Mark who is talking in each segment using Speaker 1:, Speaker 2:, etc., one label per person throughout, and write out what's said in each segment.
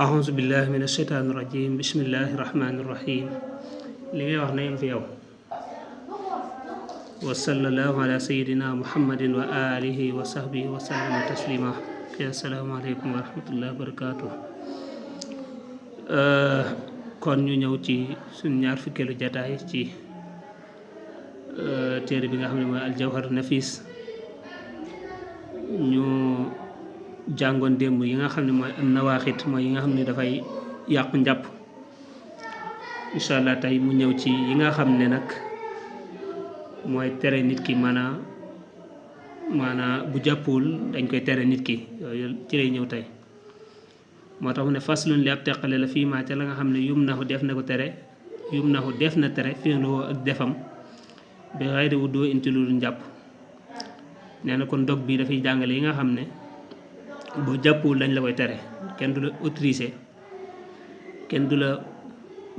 Speaker 1: أعوذ بالله من الشيطان الرجيم بسم الله الرحمن الرحيم li ngay wax na yem fi yow wa sallallahu ala sayyidina muhammadin wa alihi wa sahbihi wa sallama taslima assalaamu aleykum wa rahmatullahi wa barakatuh kon ñu ñëw ci suñ ñaar fukkeelu jataay ci téere bi nga xam ne mooy aljawhar nafis ñu jàngoon démb yi nga xam ne mooy am nawaaxit mooy yi nga xam ne dafay yàqu njàpp incha allah tey mu ñëw ci yi nga xam ne nag mooy tere nit ki maanaa bu jàppul dañ koy tere nit ki yooyu ci lay ñëw tey moo tax mu ne faslun li ab teqale la fii maa ca la nga xam ne yum naxu def na ko tere yum naxu def na tere fii loo ak defam bi xayri wu doo inti lu njàpp nee na kon dog bi dafay jàngale yi nga xam ne boo jàppul dañ la koy tere kenn du la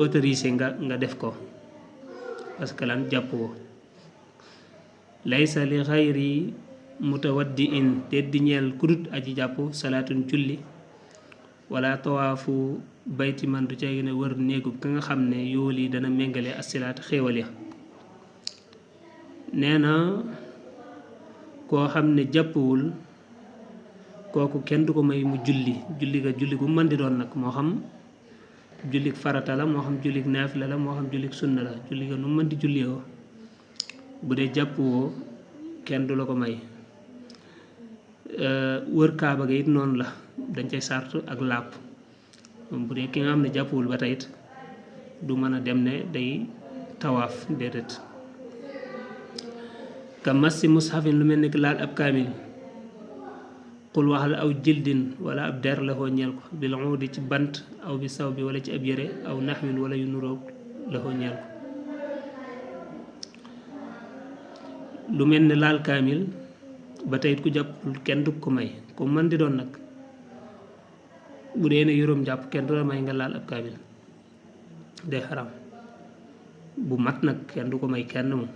Speaker 1: autorisé nga def ko parce que lan jàppoo laysa li xayri mutawaddi in te di ñeel kudut aji jàpp salaatun julli wala tawaafu bayti man du cay ne wër néegu ka nga xam ne yool yi dana méngale asilaat xéewal ya nee na koo xam ne jàppwul kooku kenn du ko may mu julli julli gu mën di doon nag moo xam jullik farata la moo xam jullik naafila la moo xam jullik sunna la julli ga nu mën di julliwoo bu dee jàppwoo kenn du la ko may wër kaaba ga it noonu la dañ cay sart ak làpp bu dee ki nga xam ne jàppwul ba tey it du mën a dem ne day tawaaf déedéet ka massi mushafin lu mel ni ki laal ab kaamil xul waxal aw jildin wala ab der la koo ñeel ko bil uudi ci bant aw bi saw bi wala ci ab yére aw naxwin wala yu nuroog la koo ñeel ko lu mel ni laal kaamil ba tey ku jàppul kenn du ko may ku mën di doon nag bu dee ne juróom jàpp kenn du la may nga laal ab kaamil day xaram bu mat nag kenn du ko may kenn moom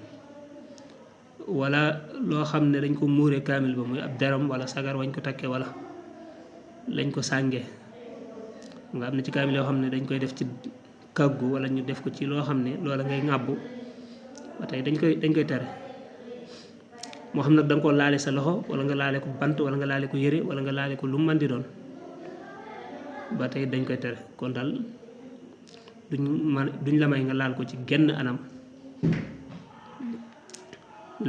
Speaker 1: wala loo xam ne dañ ko muure kaamil ba muy ab deram wala sagar wañ ko takke wala lañ ko sànge nga am na ci kaamil yoo xam ne dañ koy def ci kàggu wala ñu def ko ci loo xam ne loola ngay ŋàbbu ba tey dañ koy tere moo xam nag da nga ko laale sa loxo wala nga laale ko bant wala nga laale ko yére wala nga laale ko lu mu mën di doon ba tey dañ koy tere kon daal duñ la may nga laal ko ci genn anam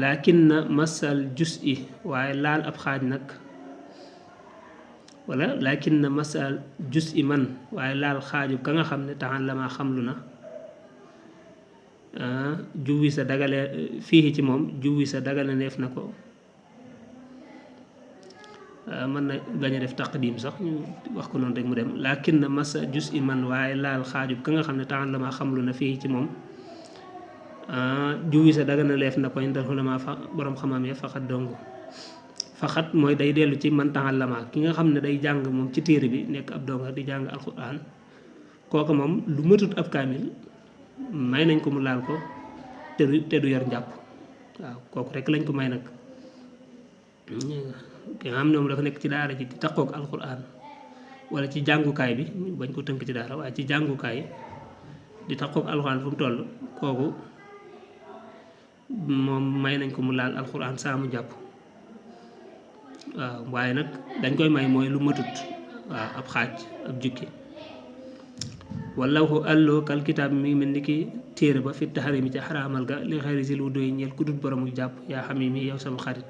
Speaker 1: laakin na masal jus i waaye laal ab xaaj nag wala laakin na masal jus i man waaye laal xaaju ka nga xam ne taxan la maa xamlu na juwi sa dagale fii ci moom juwi sa dagale neef na ko mën na bañ a def taqdim sax ñu wax ko noonu rek mu dem laakin na masa jus i man waaye laal xaaju ka nga xam ne taxan la maa xamlu na fii ci moom juwi sa dagana leef na ko indal xulama fa borom xamam ya faxat dong faxat mooy day dellu ci man taxal lama ki nga xam ne day jàng moom ci téere bi nekk ab donga di jàng alquran kooku moom lu matut ab kaamil may nañ ko mu laal ko te du yor njàpp waaw kooku rek lañ ko may nag ki nga xam ne moom dafa nekk ci daara ji di taqook alquran wala ci jàngukaay bi bañ ko tënk ci daara waaye ci jàngukaay di taqook alquran fu mu toll kooku moom may nañ ko mu laal alxuraan saa mu jàpp waaw waaye nag dañ koy may mooy lu matut waaw ab xaaj ab jukki wala waxu àlloo kal kitaab mi ngi mel ni ki téere ba fi taxari mi ci xaraamal ga li xayri si lu doy ñeel ku dut boromu jàpp yaa xam yi mi yow sama xarit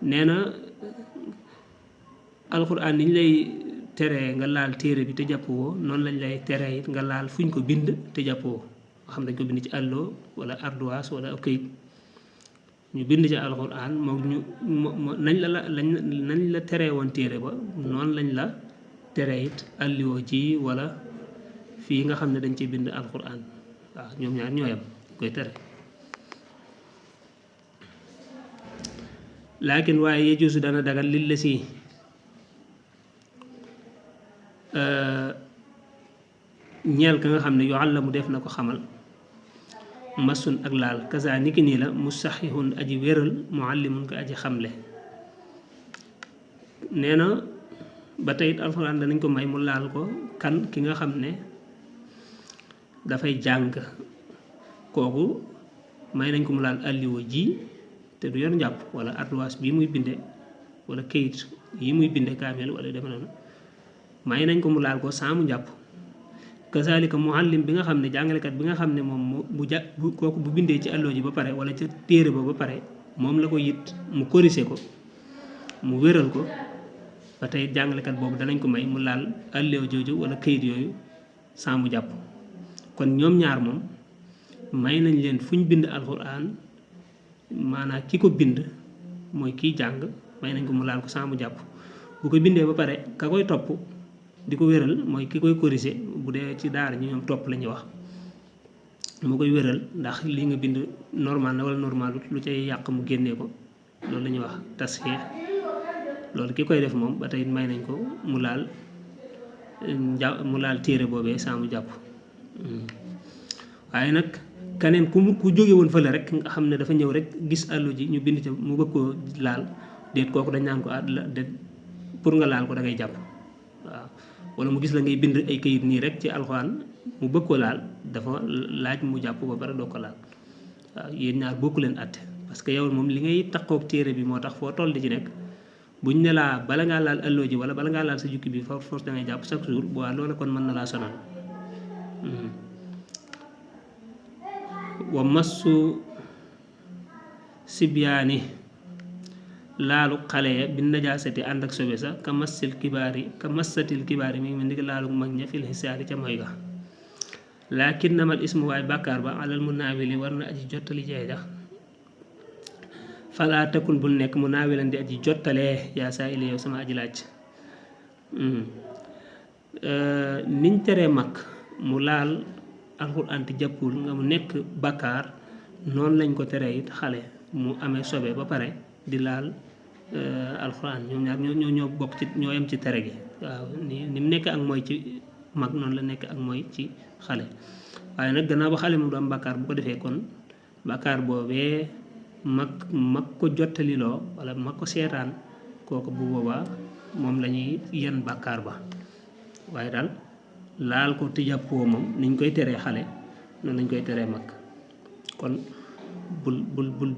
Speaker 1: nee na alxuraan ni ñu lay teree nga laal téere bi te jàppoo noonu lañ lay teree it nga laal fuñ ko bind te jàppoo xam dañ ko bind ci àllo wala ardoise wala ab këyit ñu bind ci alxuraan moom ñu nañ la teree woon téere ba noonu lañ la teree it àlliwoo ci wala fii nga xam ne dañ ci bind alxuraan waaw ñoom ñaar ñooyam koy tere laakin waaye yejuusu dana dagal lil la si ñeel ka nga xam ne yoo àlla mu def na ko xamal masun ak laal kasa niki nii la musaxihun aji wéral muallimun ko aji xamle nee na ba tey it alxuraan danañ ko may mu laal ko kan ki nga xam ne dafay jàng kooku may nañ ko mu laal alliwa ji te du yor njàpp wala ardoise bii muy binde wala këyit yi muy binde kaamel wala deme noonu may nañ ko mu laal ko saa mu njàpp kasaalika muallim bi nga xam ne jàngalekat bi nga xam ne moom kooku bu bindee ci allo ji ba pare wala ca téere ba pare moom la ko yit mu corrigé ko mu wéral ko ba tey jàngalekat boobu danañ ko may mu laal allo jooju wala këyit yooyu saa mu jàpp kon ñoom ñaar moom may nañ leen fu ñu bind alxuraan maanaam ki ko bind mooy kiy jàng may nañ ko mu laal ko saa mu jàpp bu ko bindee ba pare ka koy topp di ko wéral mooy ki koy corriger bu dee ci daara ñi ñoom topp la ñuy wax moo koy wéral ndax li nga bind normal na wala normalut lu cay yàq mu génnee ko loolu la ñuy wax tasxiix loolu ki koy def moom ba tey may nañ ko mu laal téere boobee saa mu jàpp waaye nag keneen ku jóge woon fële rek nga xam ne dafa ñëw rek gis àllu ji ñu bind ca mu bëgg koo laal déet kooku dañ naan ko déet pour nga laal ko da ngay jàpp waaw wala mu gis la ngay bind ay kayit nii rek ci alxuraan mu bëgg ko laal dafa laaj mu jàpp ba pare doo ko laal waaw yéen ñaar bokku leen àtte parce que yow moom li ngay takkook téere bi moo tax foo toll di ci nekk buñ ne laa bala ngaa laal àllu ji wala bala ngaa laal sa jukki bi force da ngay jàpp chaque jour bu waa loola kon mën na laa sonal wa massu sibyaani laalu xale ya bi najaasati ànd ak sobe sa ka massatil kibaari mi ngi mel ni laalu mag ña fil xisaari ca moy ga laakin namal ismu waay bàkkaar ba alal mu naawili war na aji jottali jeeja falaa takun bul nekk mu naawilan di aji jottalee yaa saa ili yow sama aji laaj niñ teree mag mu laal alxuraan te jàppul nga mu nekk bàkkaar noonu lañ ko teree it xale mu amee sobe ba pare di laal alxuraan ñoom ñaar ñoo bokk ci ñoo yem ci tere gi waaw ni mu nekk ak mooy ci mag noonu la nekk ak mooy ci xale waaye nag gannaaw ba xale mu du am bàkkaar bu ko defee kon bàkkaar boobee mag ko jottaliloo wala mag ko seetaan kooku bu boobaa moom la ñuy yenn bàkkaar ba waaye daal laal ko te jàppoo moom niñ koy teree xale noonu lañ koy teree mag kon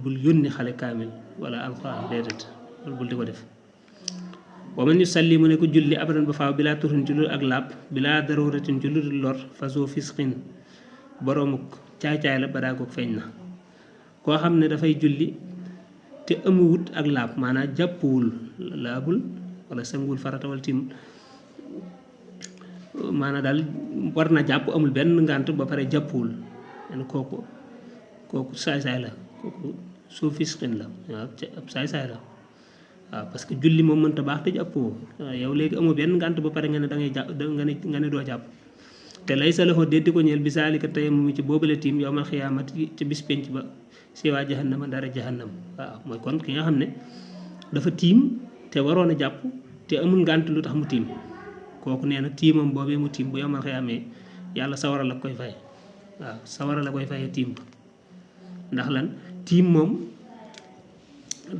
Speaker 1: bul yónni xale kaamil wala alxuraan déedéet loolu bul di ko def wa man yusalli mu ne ko julli abadan ba faaw bilaa turin ci lu ak làpp bilaa daruratin ci lu dul lor façon fisqin boroomuk caay-caay la ba daa ko feeñ na koo xam ne dafay julli te amuwut ak làpp maanaam jàppuwul laabul wala sanguwul farata wala tim maanaam daal war na jàpp amul benn ngànt ba pare jàppuwul len kooku saay-saay la kooku soo fisqin la waaw ab saay-saay la waaw parce que julli moom mënta baax te jàppoo yow léegi amoo benn ngànt ba pare nga ne da ngay jàpp nga ne doo jàpp te lay sa loxo déddi ko ñeel bi saalika tey mu ci boobale tiim yow mal xiyaamati ci bis penc ba si waa jahannama dara jahannam waaw mooy kon ki nga xam ne dafa tiim te waroon a jàpp te amul ngànt lu tax mu tiim kooku nee na tiimam boobee mu tiim bu yow mal xiyaamee yàlla sawara la koy fay waaw sawara la koy fayee tiim ndax lan tiim moom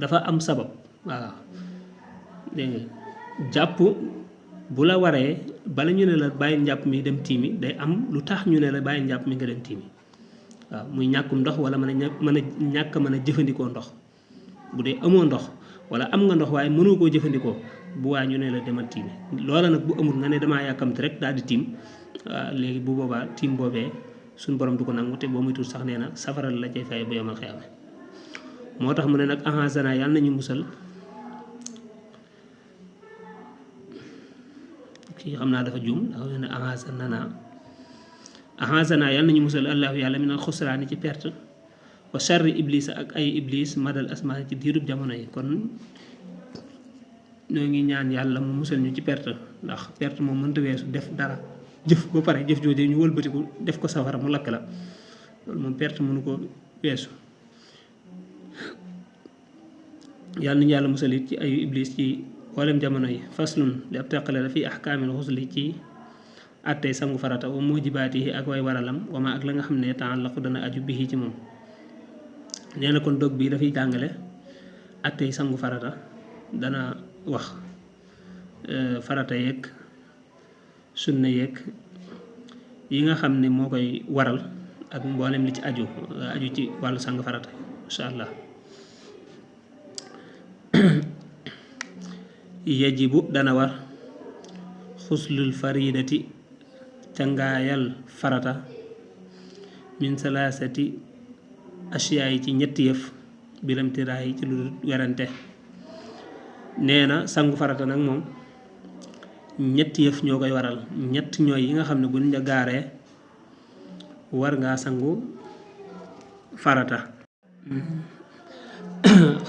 Speaker 1: dafa am sabab waaw dégg nga jàpp bu la waree bala ñu ne la bàyyi njàpp mi dem tiimi day am lu tax ñu ne la bàyyi njàpp mi nga dem tiimi waaw muy ñàkkum ndox wala mën a ñàkk mën a jëfandikoo ndox bu dee amoo ndox wala am nga ndox waaye mënoo koo jëfandikoo bu waa ñu ne la demal tiimi loola nag bu amul nga ne damaa yàkkamti rek daal di tiim waaw léegi bu boobaa tiim boobee suñ borom du ko nangu te boo muy tuut sax nee na safaral la cay fay bu yomal xiyaama moo tax mu ne nag ahasana yàlla nañu musal kii xam naa dafa juum dafa ne ahasana yàlla nañu musal allahu yàlla min al xusraani ci perte wa sharri iblis ak ay iblis madal asmaani ci diirub jamono yi kon ñoo ngi ñaan yàlla mu musal ñu ci perte ndax perte moom mënta weesu def dara jëf ba pare jëf jooju ñu wëlbatiku def ko safara mu lakk la loolu moom perte mënu ko weesu yàlla nañu yàlla musal it ci ayu iblis ci mboolem jamono yi faslun li ab teqale la fi ahkaamil xusli ci attey sangu farata wa mujibaatihi ak way waralam wama ak la nga xam ne ta'allaqu dana aju bihi ci moom nee na kon dog bi dafay jàngale attey sangu farata dana wax farata yeeg sunna yeeg yi nga xam ne moo koy waral ak mboolem li ci aju ci wàllu sang farata insha allah. yajibu dana war xuslul faridati cangaayal farata min salaasati asiyaa yi ci ñetti yëf bilamtiraa yi ci lu werante. nee na sangu farata nag moom ñetti yëf ñoo koy waral, ñett ñooy yi nga xam ne buñ la gaaree war ngaa sangu farata.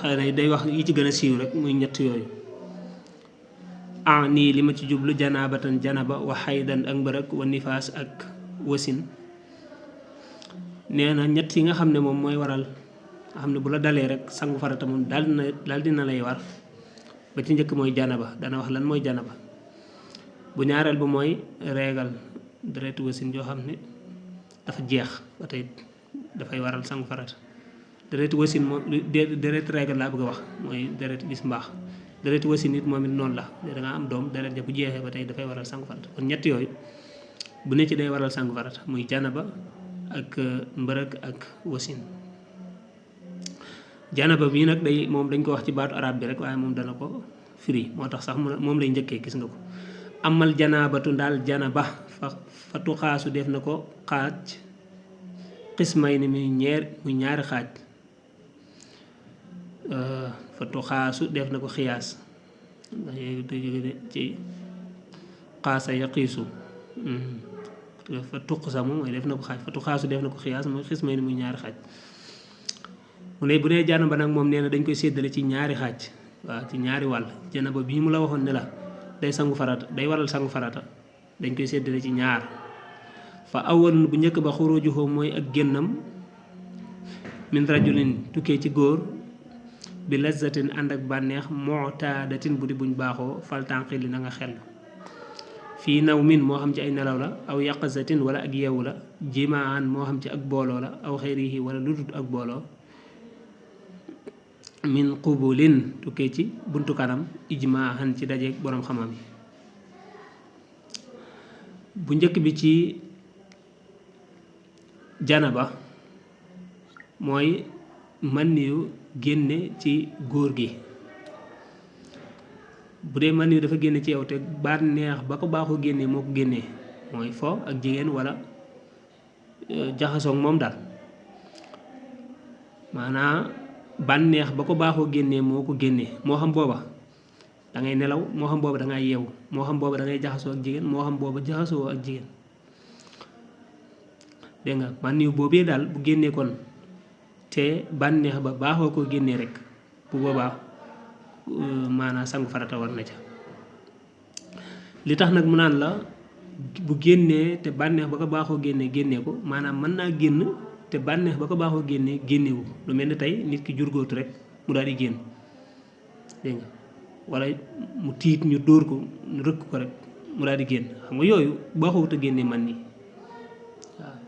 Speaker 1: xëy na day wax yi ci gën a siiw rek muy ñett yooyu. nii li ma ci jublu janaabatan janaba wa xaydan ak mbërëg wa nifaas ak wasin. nee na ñett yi nga xam ne moom mooy waral nga xam ne bu la dalee rek sangu farata moom daal dina lay war. ba ci njëkk mooy janaba, dana wax lan mooy janaba. bu ñaareel ba mooy reegal deretu wasin joo xam ne dafa jeex ba tey dafay waral sangu farata. deretu wasin moom deret reegal laa bëgg a wax mooy deret gis mbaax. deretu wasin it moom it noonu la da nga am doom deret ja bu jeexee ba tey dafay waral sangu farata. kon ñett yooyu bu ne ci day waral sangu farata muy janaba ak mbërëg ak wasin. janaba bii nag day moom dañ ko wax ci baatu arab bi rek waaye moom dana ko firi moo tax sax moom lay njëkkee gis nga ko. amal janaabatu daal janaba fa tuxaasu def na ko xaaj xismay ni muy ñaari xaaj. fa tuxaasu def na ko xiyaas ci xaasa yaqiisu. fa tuqsa moom mooy def na ko xaaj, fa tuxaasu def na ko xiyaas mooy xismay ni muy ñaari xaaj. mu ne bu dee janaba nag moom nee na dañ koy séddale ci ñaari xaaj, waaw ci ñaari wàll. janaba bii mu la waxoon ne la day sangu farata day waral sangu farata dañ koy séddale ci ñaar. fa awwalun bu njëkk ba xurujuhu mooy ak génnam min rajulin tukkee ci góor bi lazzatin ànd ak bànneex mu'tadatin bu di buñ baaxoo faltànqi li na nga xel. fii naw min moo xam ci ay nelaw la aw yaqazatin wala ak yeewu la jimaan moo xam ci ak booloo la aw xayrihi wala lu dut ak booloo. min qubulin tukkee ci buntu kanam ijmaahan ci dajeeg boroom xamam yi. bu njëkk bi ci janaba mooy man yu génne ci góor gi. bu dee man yu dafa génne ci yow te bànneex ba ko baaxoo génnee moo ko génnee mooy fo ak jigéen wala jaxasoog moom daal maanaa bànneex ba ko baaxoo génnee moo ko génnee moo xam booba da ngay nelaw moo xam booba da ngay yeewu moo xam booba da ngay jaxasoo ak jigéen moo xam booba jaxasoo ak jigéen. dégg nga man yu boobee daal bu génnee kon te bànneex ba baaxoo ko génnee rek bu boobaa maanaam sangu farata war na ca. li tax nag mu naan la bu génnee te bànneex ba ko baaxoo génnee ko maanaam mën naa génn te bànneex ba ko baaxoo génnewu lu mel ni tey nit ki jurgóotu rek mu daal di génn dégg nga wala mu tiit ñu dóor ko ñu rëkk ko rek mu daal di génn xam nga yooyu baaxoowut a génnee man nii waaw.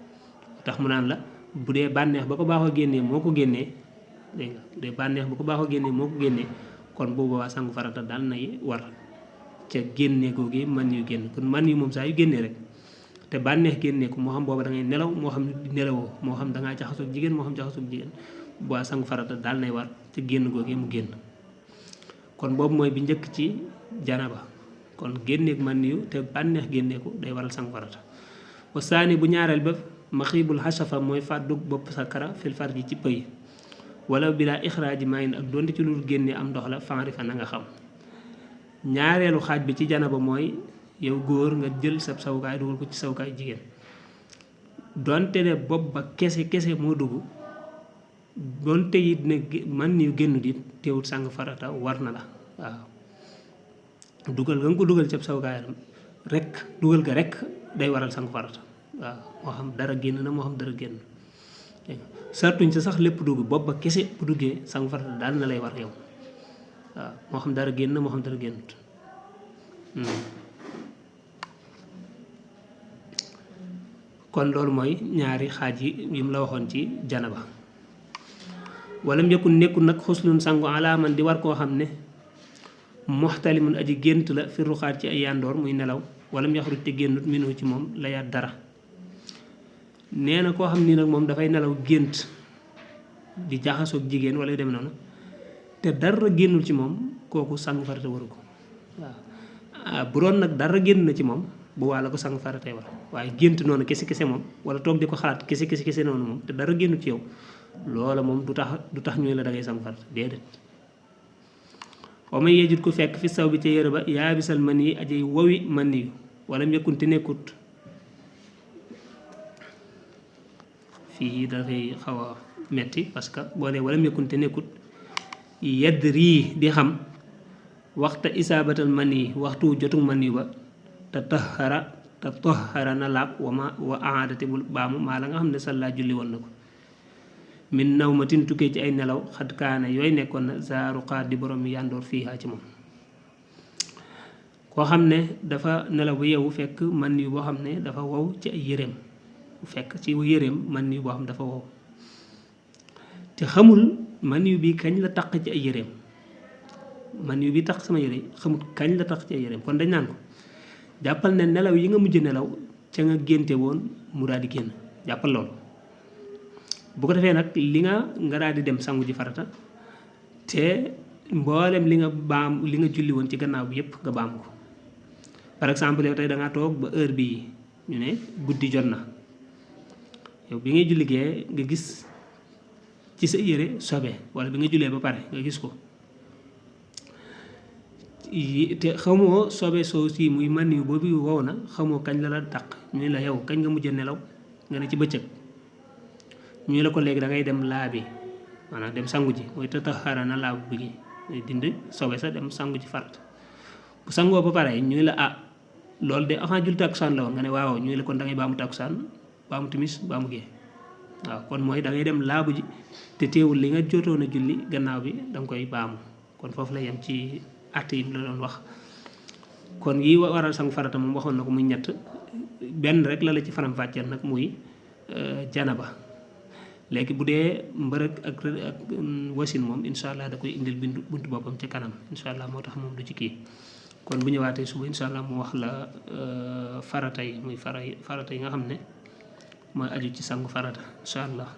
Speaker 1: tax mu naan la bu dee bànneex ba ko baaxoo génnee moo ko génnee dégg nga bu dee bànneex ba ko baaxoo génnee moo ko génnee kon bu boobaa sangu farata daal nay war ca génne googu man yu génn. kon man yu moom saa yu génnee rek te bànneex génnee ko moo xam booba da ngay nelaw moo xam nelawoo moo xam da ngaa jaxasoo jigéen moo xam jaxasoo jigéen bu boobaa sangu farata daal nay war ca génn googu mu génn. kon boobu mooy bi njëkk ci janaba kon génneeg man yu te bànneex génnee ko day waral sangu farata. wa saani bu ñaareel ba maxiibul xasafa mooy fàddug bopp sakara fil farji ci pëy wala bilaa ixraaji maayin ak donte ci lu génnee am ndox la fanri fa na nga xam. ñaareelu xaaj bi ci janaba mooy yow góor nga jël sa sawukaay dugal ko ci sawukaay jigéen donte ne bopp ba kese moo dugg donte it ne man yu génn dit teewut sang farata war na la waaw. dugal nga ko dugal ci sawukaayam rek dugal ga rek day waral sang farata waaw moo xam dara génn na moo xam dara génn sartuñ sa sax lépp dugg bopp ba kese bu duggee sang farata daal na lay war yow waaw moo xam dara génn moo xam dara génnut. kon loolu mooy ñaari xaaj yi mu la waxoon ci janaba. wala mu nekkul nag xuslun sangu alaaman di war koo xam ne muxtalimun aji gént la fi ruxaat ci ay yandoor muy nelaw wala mu yaxruj te génnut minu ci moom la yaat dara nee na koo xam ni nag moom dafay nelaw gént di jaxasoog jigéen wala yu dem noonu te dara génnul ci moom kooku sangu farata waru ko waaw bu doon nag dara génn na ci moom bu waa la ko sangu faratee war waaye gént noonu kese moom wala toog di ko xalaat kese noonu moom te dara génnul ci yow loola moom du tax ñuy la da ngay sangu farata déedéet may yejut ku fekk fi saw bi ca yére ba yaabisal man yi ajay wowi man yu wala mu yëkkunte nekkut fii dafay xaw a metti parce que boo nee wala mu yëkkunte nekkut yedd rii di xam waxta isaabatal man yi waxtu jotu man yu ba te taxara na laab wa aadati bul baamu maa la nga xam ne sallaa julli woon na ko min naw ma tin tukkee ci ay nelaw xat kaana yooyu nekkoon na zaaru xaat di borom mi yandoor fii ci moom koo xam ne dafa nelaw bu yeewu fekk man yu boo xam ne dafa wow ci ay yéreem fekk ci yéreem man yu boo xam ne dafa wow te xamul man yu bi kañ la taq ci ay yéreem man yu bi tax sama yére xamul kañ la tax ci ay yéreem kon dañ naan ko jàppal ne nelaw yi nga mujj nelaw ca nga génte woon mu daal di génn jàppal loolu bu ko defee nag li nga daal di dem sangu ji farata te mboolem li nga julli woon ci gannaaw bi yépp nga baam ko par exemple yow tey da ngaa toog ba heure bii ñu ne guddi jot na yow bi ngay julli gee nga gis ci sa yére sobe wala bi nga jullee ba pare nga gis ko te xamoo sobe soo si muy man yu boobu wow na xamoo kañ la taq ñu la yow kañ nga mujj nelaw nga ne ci bëccëg ñu la ko léegi da ngay dem laabi maanaam dem sangu ji mooy tataxara na laabu bi dindi sobe sa dem sangu ji farat bu sangoo ba pare ñu la loolu de avant julli takkusaan la woon nga ne waaw ñu la kon da ngay baamu takkusaan baamu timis baamu gee waaw kon mooy da ngay dem laabu ji te teewul li nga jotoon a julli gannaaw bi da nga koy baamu kon foofu la yem ci atte yi la doon wax kon yi waral sangu farata moom waxoon na ko muy ñett benn rek la ci faram fàcceel nag muy janaba léegi bu dee mbërëg ak wasin moom incha allah da koy indil buntu boppam ca kanam incha allah moo tax moom du ci kii kon bu ñëwaatee suba incha allah mu wax la farata yi muy farata yi nga xam ne mooy aju ci sangu farata incha allah